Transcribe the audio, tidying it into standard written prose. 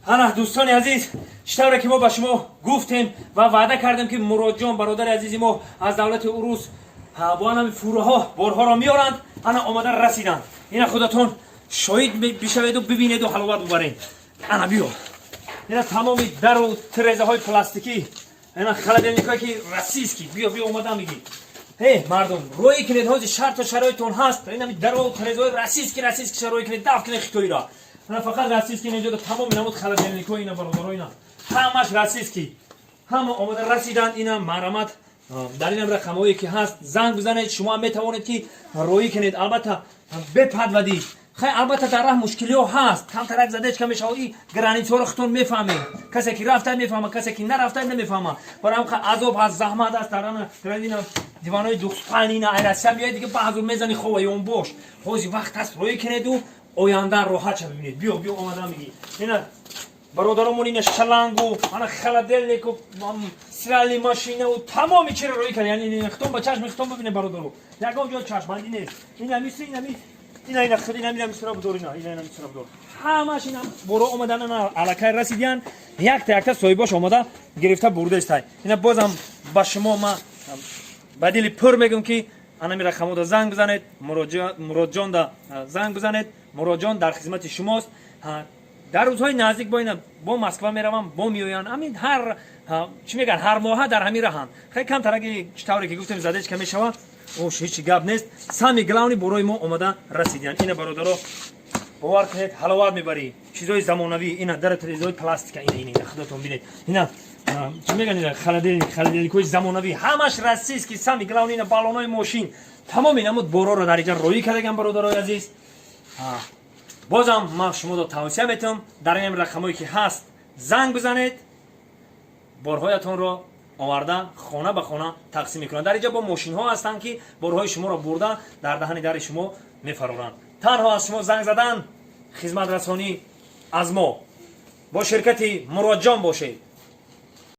Ана, дӯстони азиз, чӣ тавре ки мо ба шумо гуфтем ва ваъда кардем, ки Муродҷон, бародари азизи мо, аз давлати Урус бо анами фураҳо борҳоро меоранд, ана омада расиданд. Ина худатон шоҳид бишаведу бибинеду ҳаловат бубаред. Ана биё, ина тамоми дару тирезаҳои пластикӣ, ина холодильникҳое ки российский. Биё, биё, омада мигӣ. Э, мардум, рӯй кунед, ҳозир шарту шароитон ҳаст. Инами дару тирезаҳои российский, российский шароит кунед, даф кунед хитоиро. Ана фақат российский. Инҷо тамоми намуд холодильникҳо, ина, бародаро, ина ҳамаш российский, ҳама омода расиданд. Ина марҳамат, дар инам рақамҳое ки ҳаст, занг бизанед. Шумо метавонед ки роӣ кунед, албатта бе подводи. Хай, албатта дар раҳ мушкилиҳо ҳаст, камтарак задечка мешавад. И границаҳоро худтон мефаҳмед, касе ки рафта мефаҳма, касе ки нарафта намефаҳма. Барои ҳам азоб ҳаст, заҳмат аст. Дар ана граница диванои двухспальный, ина ай Россия биёед, дига баъзур мезани хова ён бош. Ҳозир вақт ҳаст, роӣ кунеду оянда роҳат ша бибинед. Биё, биё, омада мигӣ. Ина, бародаромон, ина шлангу, ана холодильнику, стиральный машинау, тамоми чиро роӣ кард. Яъне хитон ба чашми хитон бибинед, бародаро, ягон ҷо чашмандӣ нест. Ина мисли инами, ина, ина худ, ина, ина мисра будор, ина, ина, ина мисра будор. Ҳамаш ина боро омадан, ана аллакай расидиян, якта якта соҳибош омада гирифта бурдаистай. Ина бозам ба шумо ма ба дили пур мегӯм, ки анами рақамода занг бизанед, Муродҷонда занг бизанед. Муродҷон дар хизмати шумост. Дар рӯзҳои наздик бо ина бо Москва меравам, бо меоянд. Ҳамин ҳар, чӣ мегӯянд, ҳар моҳа дар ҳамин раҳанд. Хеле камтараги, чӣ тавре ки гуфтем, задечка мешавад, ош ҳеҷ гап нест. Самый главный, борои мо омада расидиянд. Ина, бародаро, бовар кунед, ҳаловат мебарӣ. Чизои замонавӣ, ина дара тирезаҳои пластика, ина, ина, ина худатон бинед. Ина, чӣ мегӯянд, ина холодильник, холодильникҳои замонавӣ, ҳамаш российский. Самый главный, ина баллонои мошин, тамоми намуд бороро дар инҷа роӣ кардагам. Бародарои азиз, бозам ман шуморо тавсия метавам, дар ин рақамҳое ки ҳаст занг бизанед, борҳоятонро оварда хона ба хона тақсим мекунанд. Дар инҷа бо мошинҳо ҳастанд, ки борҳои шуморо бурда дар даҳани дари шумо мефароранд. Танҳо аз шумо занг задан, хизматрасонӣ аз мо. Бо ширкати Муродҷон бошед.